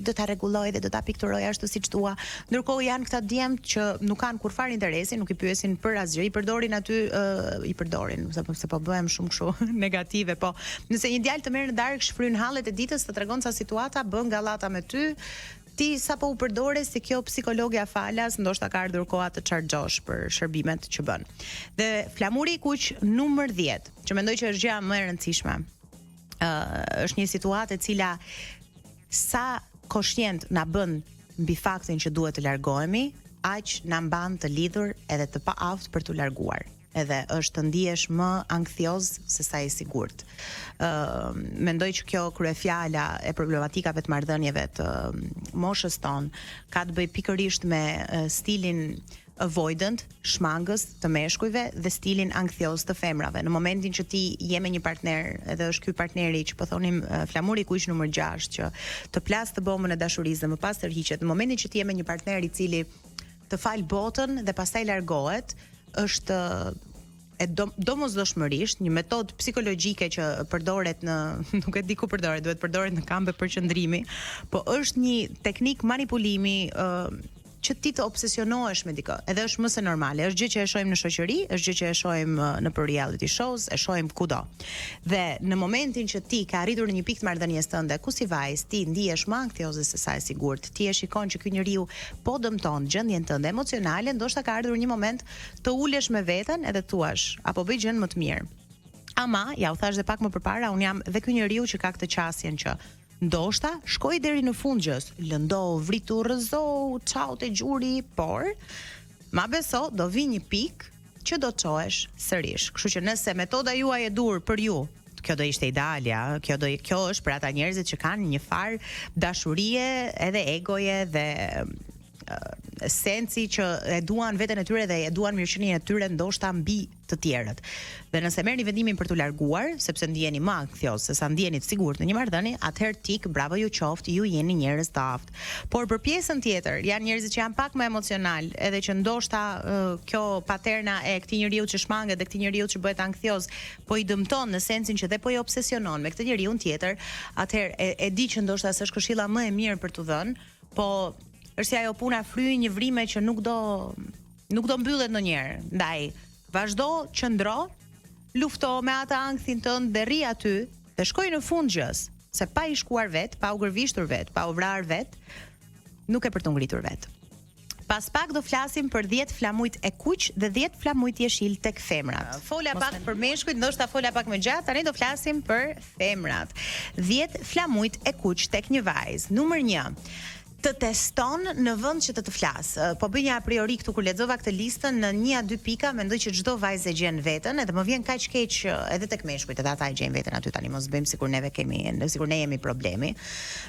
Speaker 3: do ta rregulloj dhe do ta pikturoj ashtu siç dua. Ndërkohë janë këta djem që nuk kanë kurrfarë interesi, nuk i pyesin për asgjë, i përdorin aty, uh, i përdorin, se, se po bëhem shumë kështu negative, po nëse një djalë të merr në darkë, shfryn hallet e ditës, të tregon ca situata, bën gallata me ty, Ti sapo u përdore si kjo psikologja falas, ndoshta ka ardhur koha të çarxhosh për shërbimet që bën. Dhe flamuri i kuq numër 10, që mendoj që është gjëja më e rëndësishme. Ë uh, është një situatë e cila sa koshient na bën mbi faktin që duhet të largohemi, aq na mban të lidhur edhe të paaftë për t'u larguar. edhe është të ndihesh më ankthioz se sa i sigurt. Ë uh, mendoj që kjo kryefjala e problematikave të marrëdhënieve të moshës tonë ka të bëjë pikërisht me stilin avoidant, shmangës të meshkujve dhe stilin ankthioz të femrave. Në momentin që ti je me një partner, edhe është ky partneri që po thonim flamuri i kuq numër 6 që të plas të bombën e dashurisë dhe më pas tërhiqet. Në momentin që ti je me një partner i cili të fal botën dhe pastaj largohet, është e dom, domosdoshmërisht një metodë psikologjike që përdoret në nuk e di ku përdoret, duhet përdoret në kampe përqendrimi, po është një teknikë manipulimi ë uh, që ti të obsesionohesh me dikë. Edhe është më se normale, është gjë që e shohim në shoqëri, është gjë që e shohim nëpër reality shows, e shohim kudo. Dhe në momentin që ti ke arritur në një pikë të marrëdhënies tënde, ku si vajzë ti ndihesh më ankthioze se sa e sigurt, ti e shikon që ky njeriu po dëmton gjendjen tënde emocionale, ndoshta ka ardhur një moment të ulesh me veten edhe të thuash, a po bëj gjënë më të mirë. Ama, ja u thashë dhe pak më përpara, unë jam dhe ky njeriu që ka këtë qasjen që ndoshta shkoi deri në fund gjësë, lëndohu, vritu, rrëzohu, çau te gjuri, por ma beso, do vi një pikë që do çohesh sërish. Kështu që nëse metoda juaj e duhur për ju kjo do ishte idealja, kjo do kjo është për ata njerëzit që kanë një farë dashurie, edhe egoje dhe sensi që e duan veten e tyre dhe e duan mirëqenien e tyre ndoshta mbi të tjerët. Dhe nëse merrni vendimin për t'u larguar, sepse ndiheni më ankthioz se sa ndiheni të sigurt në një marrëdhënie, atëherë tik, bravo ju qoftë, ju jeni njerëz të aftë. Por për pjesën tjetër, janë njerëzit që janë pak më emocional, edhe që ndoshta kjo paterna e këtij njeriu që shmanget dhe këtij njeriu që bëhet ankthioz, po i dëmton në sensin që dhe po i obsesionon me këtë njeriun tjetër, atëherë e, e di që ndoshta s'është këshilla më e mirë për t'u dhënë, po është si ajo puna fryj një vrime që nuk do nuk do mbyllet ndonjëherë. Ndaj, vazhdo, qëndro, lufto me atë ankthin tënd dhe rri aty dhe shkoj në fund gjës. Se pa i shkuar vetë, pa u gërvishtur vetë, pa u vrarë vetë, nuk ke për t'u ngritur vetë. Pas pak do flasim për 10 flamujt e kuq dhe 10 flamujt jeshil tek femrat. Fola pak për meshkujt, ndoshta fola pak më gjatë, tani do flasim për femrat. 10 flamujt e kuq tek një vajzë. Numër 1 të teston në vend që të të flasë. Po bëj një a priori këtu kur lexova këtë listën në një a dy pika mendoj që çdo vajzë e gjen veten, edhe më vjen kaq keq edhe tek meshkujt, edhe ata e gjejnë veten aty tani mos bëjmë sikur neve kemi, sikur ne jemi problemi.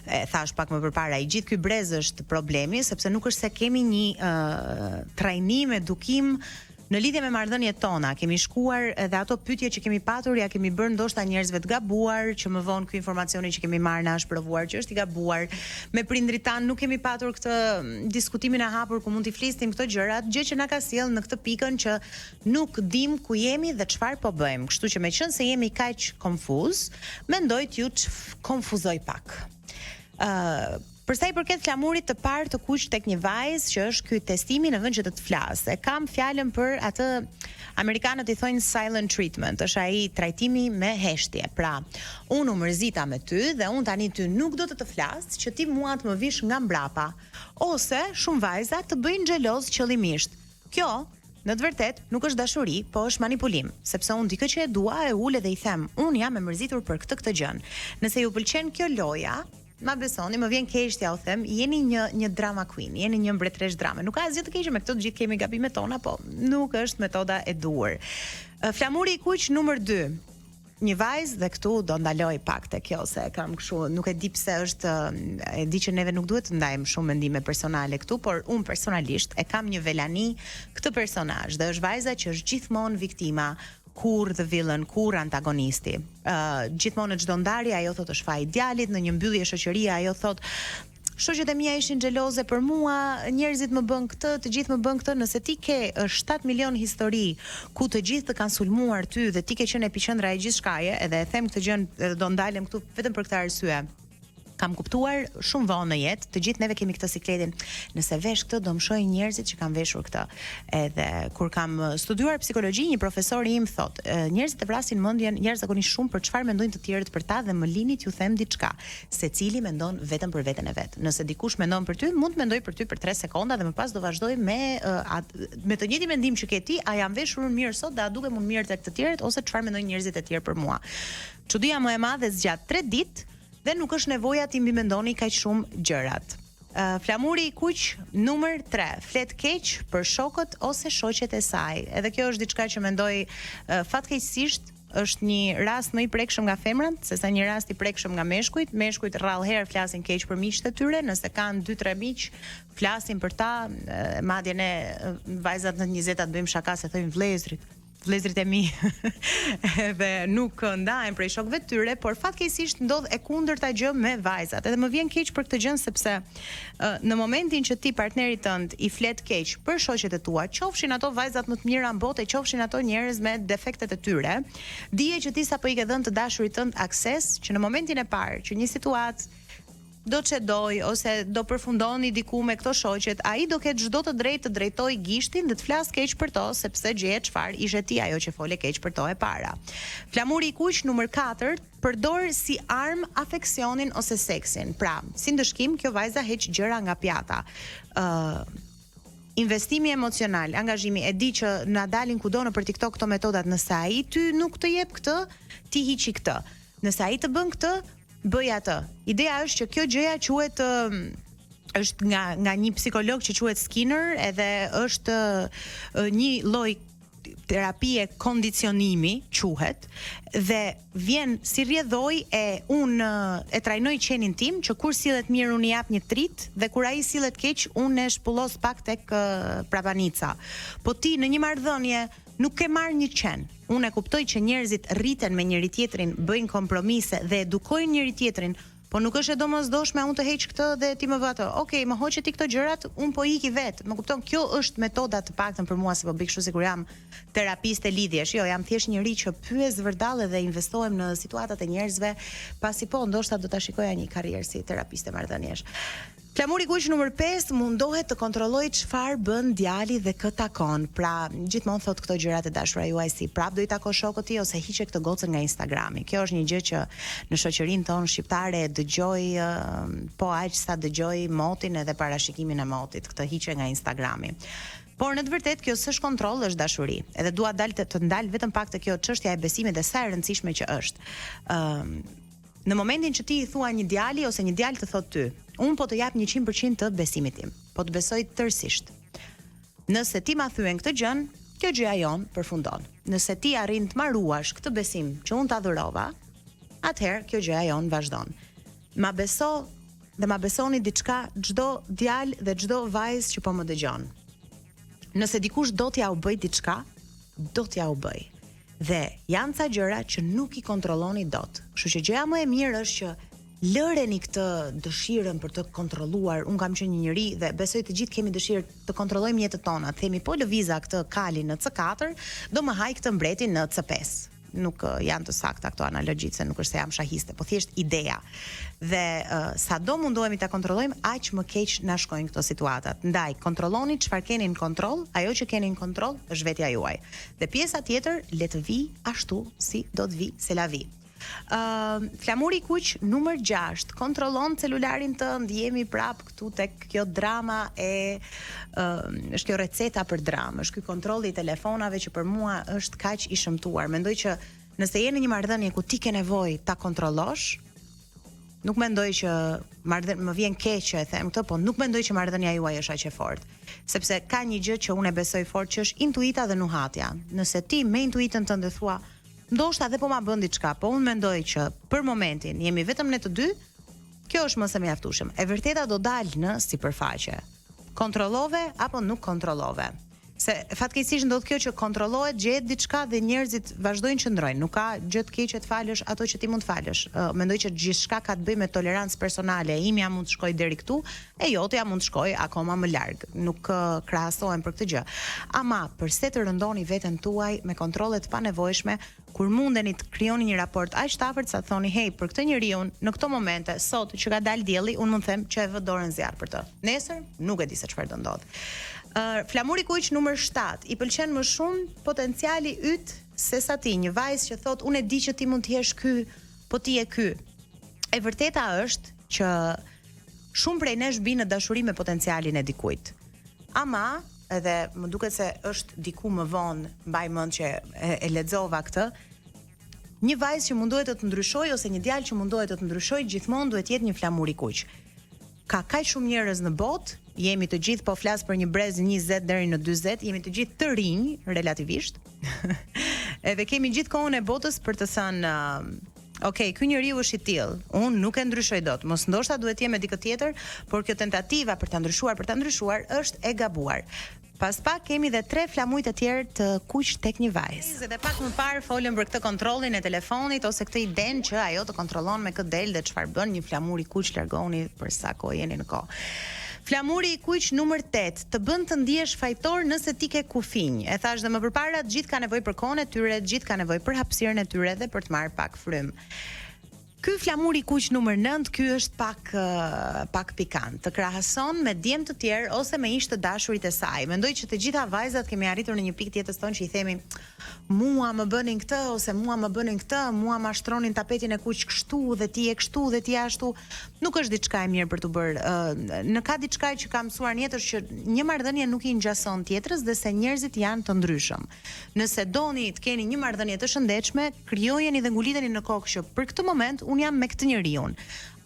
Speaker 3: E thashë pak më përpara, i gjithë ky brez është problemi sepse nuk është se kemi një uh, trajnim, edukim Në lidhje me marrëdhëniet tona, kemi shkuar edhe ato pyetje që kemi patur ia kemi bërë ndoshta njerëzve të gabuar, që më vonë ky informacioni që kemi marrë na është provuar që është i gabuar. Me prindërit tanë nuk kemi patur këtë diskutimin e hapur ku mund t'i flisnim këto gjërat, gjë që na ka sjellë në këtë pikën që nuk dimë ku jemi dhe çfarë po bëjmë. Kështu që meqenëse jemi kaq konfuz, mendoj t'ju konfuzoj pak. Ë Për sa i përket flamurit të parë të kuq tek një vajzë që është ky testimi në vend që të të flasë, e kam fjalën për atë amerikanët i thonë silent treatment, është ai trajtimi me heshtje. Pra, unë u mërzita me ty dhe unë tani ty nuk do të të flas që ti mua të më vish nga mbrapa. Ose shumë vajza të bëjnë xheloz qëllimisht. Kjo, në të vërtetë, nuk është dashuri, po është manipulim, sepse unë dikë që e dua e ul edhe i them, unë jam e mërzitur për këtë këtë gjënë. Nëse ju pëlqen kjo loja, Ma besoni, më vjen keq t'jua them, jeni një një drama queen, jeni një mbretëreshë drame. Nuk ka asgjë të keqe me këtë, të gjithë kemi gabimet tona, po nuk është metoda e duhur. Flamuri i kuq numër 2. Një vajzë dhe këtu do ndaloj pak te kjo se e kam kështu, nuk e di pse është, e di që neve nuk duhet të ndajmë shumë mendime personale këtu, por unë personalisht e kam një velani këtë personazh dhe është vajza që është gjithmonë viktima, kurrë the villain, kurrë antagonisti. Ë uh, gjithmonë në çdo ndarje ajo thotë është faji i djalit, në një mbyllje shoqërie ajo thotë shoqet e mia ishin xheloze për mua, njerëzit më bënë këtë, të gjithë më bënë këtë, nëse ti ke 7 milion histori ku të gjithë të kanë sulmuar ty dhe ti ke qenë epiqendra e gjithçkaje, edhe e them këtë gjë edhe do ndalem këtu vetëm për këtë arsye. Kam kuptuar shumë vonë në jetë, të gjithë neve kemi këtë sikletin, nëse vesh këtë do më shohin njerëzit që kam veshur këtë. Edhe kur kam studiuar psikologji, një profesor im thotë, njerëzit e vrasin mendjen jashtëzakonisht shumë për çfarë mendojnë të tjerët për ta dhe më lini t'ju them diçka. Secili mendon vetëm për veten e vet. Nëse dikush mendon për ty, mund të mendojë për ty për 3 sekonda dhe më pas do vazhdojë me me të njëjtin mendim që ke ti, a jam veshur unë mirë sot dhe a dukem unë mirë tek të tjerët ose çfarë mendojnë njerëzit e tjerë për mua. Çudia më e madhe zgjat 3 ditë Dhe nuk është nevoja t'i mbimendoni kaq shumë gjërat. Flamuri i kuq numër 3, flet keq për shokët ose shoqet e saj. Edhe kjo është diçka që mendoj fatkeqësisht është një rast më i prekshëm nga femrat sesa një rast i prekshëm nga meshkujt. Meshkujt rrallë herë flasin keq për miqtë e tyre, nëse kanë 2-3 miq, flasin për ta, madje ne vajzat në të njëzetat bëjmë shaka se thojmë vëllezërit. vëllezërit e mi edhe nuk ndahen prej shokëve të tyre, por fatkeqësisht ndodh e kundërta gjë me vajzat. Edhe më vjen keq për këtë gjë sepse në momentin që ti partnerit tënd i flet keq për shoqet e tua, qofshin ato vajzat më të mira në botë, qofshin ato njerëz me defektet e tyre, dije që ti sapo i ke dhënë të dashurit tënd akses që në momentin e parë që një situatë do çedojë ose do përfundoni diku me këto shoqet, ai do ketë çdo të drejtë të drejtojë gishtin dhe të flasë keq për to, sepse gjeje çfarë ishe ti ajo që fole keq për to e para. Flamuri i kuq numër 4 përdor si armë afeksionin ose seksin. Pra, si ndëshkim kjo vajza heq gjëra nga pjata. Ë uh, investimi emocional, angazhimi, e di që na dalin kudo nëpër TikTok këto metodat, nëse ai ty nuk të jep këtë, ti hiqi këtë. Nëse ai të bën këtë, bëj atë. Ideja është që kjo gjëja quhet është nga nga një psikolog që quhet Skinner, edhe është një lloj terapie kondicionimi quhet dhe vjen si rrjedhojë e unë e trajnoj qenin tim që kur sillet mirë unë i jap një treat dhe kur ai sillet keq unë e shpullos pak tek prapanica. Po ti në një marrëdhënie Nuk ke marrë një qen. Unë e kuptoj që njerëzit rriten me njëri-tjetrin, bëjnë kompromise dhe edukojnë njëri-tjetrin, po nuk është e domosdoshme unë të heq këtë dhe ti më vë atë. Okej, më hoqe ti këto gjërat, unë po iki vetë. Më kupton? Kjo është metoda të paktën për mua se po bëj kështu sikur jam terapiste lidhjesh. Jo, jam thjesht njeri që pyes vërdallë dhe investohem në situatat e njerëzve, pasi po ndoshta do ta shikoja një karrierë si terapiste marrëdhëniesh. Flamuri i kuq numër 5 mundohet të kontrollojë çfarë bën djali dhe kë takon. Pra, gjithmonë thotë këto gjërat e dashura juaj si prap do i takosh shokët ti ose hiqe këtë gocën nga Instagrami. Kjo është një gjë që në shoqërinë tonë shqiptare e dëgjoj po aq sa dëgjoj motin edhe parashikimin e motit, këtë hiqe nga Instagrami. Por në të vërtetë kjo s'është kontroll, është dashuri. Edhe dua dal të, të ndal vetëm pak te kjo çështja e besimit dhe sa e rëndësishme që është. Ëm Në momentin që ti i thua një djali ose një djalë të thotë ty, unë po të jap 100% të besimit tim, po të besoj tërësisht. Nëse ti ma thyen këtë gjën, kjo gjëja jonë përfundon. Nëse ti arrin të ma ruash këtë besim që unë ta dhurova, atëherë kjo gjëja jonë vazhdon. Ma beso dhe ma besoni diçka çdo djalë dhe çdo vajzë që po më dëgjon. Nëse dikush do t'jua bëjë diçka, do t'jua bëjë. Dhe janë ca gjëra që nuk i kontrolloni dot. Kështu që gjëja më e mirë është që lëreni këtë dëshirën për të kontrolluar. Unë kam qenë një njeri dhe besoj të gjithë kemi dëshirë të kontrollojmë jetët tona. Themi po lëviza këtë kalin në C4, do më hajë këtë mbretin në C5 nuk janë të sakta këto analogjitë se nuk është se jam shahiste, po thjesht ideja. Dhe uh, sa do mundohemi ta kontrollojmë, aq më keq na shkojnë këto situatat. Ndaj, kontrolloni çfarë keni në kontroll, ajo që keni në kontroll është vetja juaj. Dhe pjesa tjetër le të vijë ashtu si do të vijë, c'est la vie. Ë uh, flamuri i kuq numër 6 kontrollon celularin tënd, jemi prap këtu tek kjo drama e uh, është kjo receta për dramë, është ky kontrolli i telefonave që për mua është kaq i shëmtuar. Mendoj që nëse je në një marrëdhënie ku ti ke nevojë ta kontrollosh, nuk mendoj që marrëdhënia më vjen keq që e them këtë, po nuk mendoj që marrëdhënia juaj është aq e fortë. Sepse ka një gjë që unë e besoj fort që është intuita dhe nuhatja. Nëse ti me intuitën tënde thua, ndoshta dhe po ma bën diçka, po unë mendoj që për momentin jemi vetëm ne të dy, kjo është më se mjaftueshëm. E vërteta do dalë në sipërfaqe. Kontrollove apo nuk kontrollove? Se fatkeqësisht ndodh kjo që kontrollohet, gjehet diçka dhe njerëzit vazhdojnë qëndrojnë. Nuk ka gjë të keqe të falësh ato që ti mund të falësh. Uh, mendoj që gjithçka ka të bëjë me tolerancë personale. E imja mund të shkojë deri këtu, e jotja mund të shkojë akoma më larg. Nuk uh, krahasohem për këtë gjë. Ama përse të rëndoni veten tuaj me kontrolle të panevojshme kur mundeni të krijoni një raport aq të afërt sa të thoni, "Hey, për këtë njeriun në këto momente, sot që ka dalë dielli, unë mund të them që e vë dorën në zjarr për të. Nesër nuk e di se çfarë do ndodhë." Uh, flamuri kuq numër 7, i pëlqen më shumë potenciali yt se sa ti, një vajzë që thotë, "Unë e di që ti mund të jesh ky, po ti je ky." E vërteta është që shumë prej nesh bijnë në dashuri me potencialin e dikujt. Ama, edhe më duket se është diku më vonë, mbaj mend që e, e lexova këtë, një vajzë që mundohet të të ndryshojë ose një djalë që mundohet të të ndryshojë gjithmonë duhet të jetë një flamur i kuq. Ka kaq shumë njerëz në botë, jemi të gjithë po flas për një brez 20 deri në 40, jemi të gjithë të rinj relativisht. Edhe kemi gjithë kohën e botës për të thënë uh, Ok, ky njeriu është i tillë. Unë nuk e ndryshoj dot. Mos ndoshta duhet të jem me dikë tjetër, por kjo tentativa për ta ndryshuar, për ta ndryshuar është e gabuar. Pas pak kemi dhe tre flamuj të tjerë të kuq tek një vajzë. Dhe pak më parë folëm për këtë kontrollin e telefonit ose këtë idenë që ajo të kontrollon me kë del dhe çfarë bën një flamur i kuq largoni për sa kohë jeni në kohë. Flamuri i kuq numër 8 të bën të ndihesh fajtor nëse ti ke kufinj. E thashë dhe më përpara, të gjithë kanë nevojë për kohën e tyre, të gjithë kanë nevojë për hapësirën e tyre dhe për të marrë pak frymë. Ky flamur i kuq numër 9, ky është pak pak pikant. Të krahason me djem të tjerë ose me ish të dashurit e saj. Mendoj që të gjitha vajzat kemi arritur në një pikë të jetës tonë që i themi mua më bënin këtë ose mua më bënin këtë, mua ma shtronin tapetin e kuq kështu dhe ti je kështu dhe ti je ashtu. Nuk është diçka e mirë për t'u bërë. Në ka diçka që kam mësuar në jetë është që një marrëdhënie nuk i ngjason tjetrës dhe se njerëzit janë të ndryshëm. Nëse doni të keni një marrëdhënie të shëndetshme, krijojeni dhe nguliteni në kokë që për këtë moment unë jam me këtë njeriun.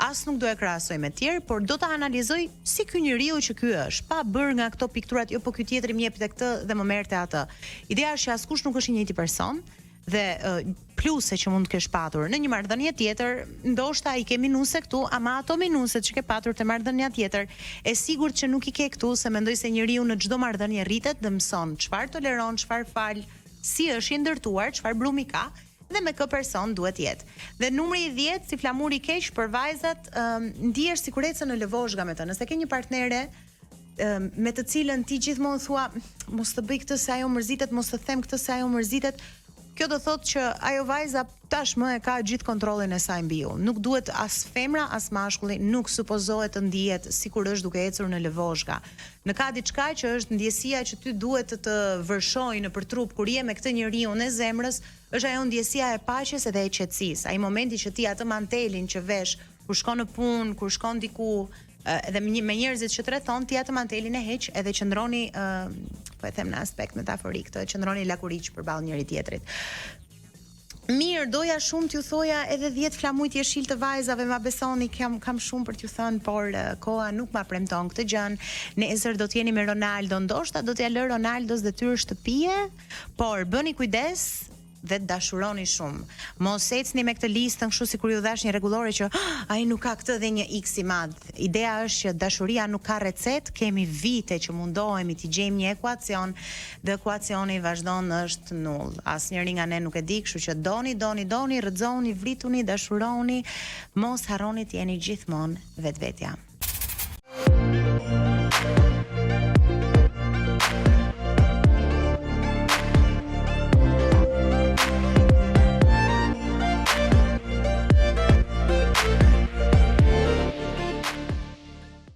Speaker 3: As nuk do e krahasoj me tjerë, por do ta analizoj si ky njeriu që ky është, pa bërë nga këto pikturat, jo po ky tjetri më jepte këtë dhe më merrte atë. Ideja është që askush nuk është i njëjti person dhe pluse që mund të kesh patur në një marrëdhënie tjetër, ndoshta i ke minuse këtu, ama ato minuset që ke patur te marrëdhënia tjetër, e sigurt që nuk i ke këtu, se mendoj se njeriu në çdo marrëdhënie rritet dhe mëson çfarë toleron, çfarë fal, si është i ndërtuar, çfarë brumi ka dhe me kë person duhet të jetë. Dhe numri i 10 si flamur i keq për vajzat, um, ndihesh sikur ecën në lëvozhga me të. Nëse ke një partnere um, me të cilën ti gjithmonë thua mos të bëj këtë se ajo mërzitet, mos të them këtë se ajo mërzitet, Kjo do thotë që ajo vajza tashmë e ka gjithë kontrollin e saj mbi ju. Nuk duhet as femra as mashkulli nuk supozohet të ndihet sikur është duke ecur në lëvozhga. Në ka diçka që është ndjesia që ty duhet të të vërshojë nëpër trup kur je me këtë njeriun e zemrës, është ajo ndjesia e paqes edhe e qetësisë. Ai momenti që ti atë mantelin që vesh kur shkon në punë, kur shkon diku, edhe me, me njerëzit që të rrethon, ti atë mantelin e heq edhe qëndroni, uh, po e them në aspekt metaforik, të qëndroni lakuriq përballë njëri tjetrit. Mirë, doja shumë t'ju thoja edhe 10 flamujt jeshil të vajzave, ma besoni, kam kam shumë për t'ju thënë, por koha nuk ma premton këtë gjën. Nesër do të jeni me Ronaldo, ndoshta do t'ia lë Ronaldos detyrë shtëpie, por bëni kujdes, dhe dashuroni shumë. Mos ecni me këtë listën kështu sikur ju dhash një rregullore që ah, ai nuk ka këtë dhe një X i madh. Ideja është që dashuria nuk ka recetë, kemi vite që mundohemi t'i gjejmë një ekuacion dhe ekuacioni vazhdon është null. Asnjëri nga ne nuk e di, kështu që doni, doni, doni, rrëzohuni, vrituni, dashuroni, mos harroni të jeni gjithmonë vetvetja.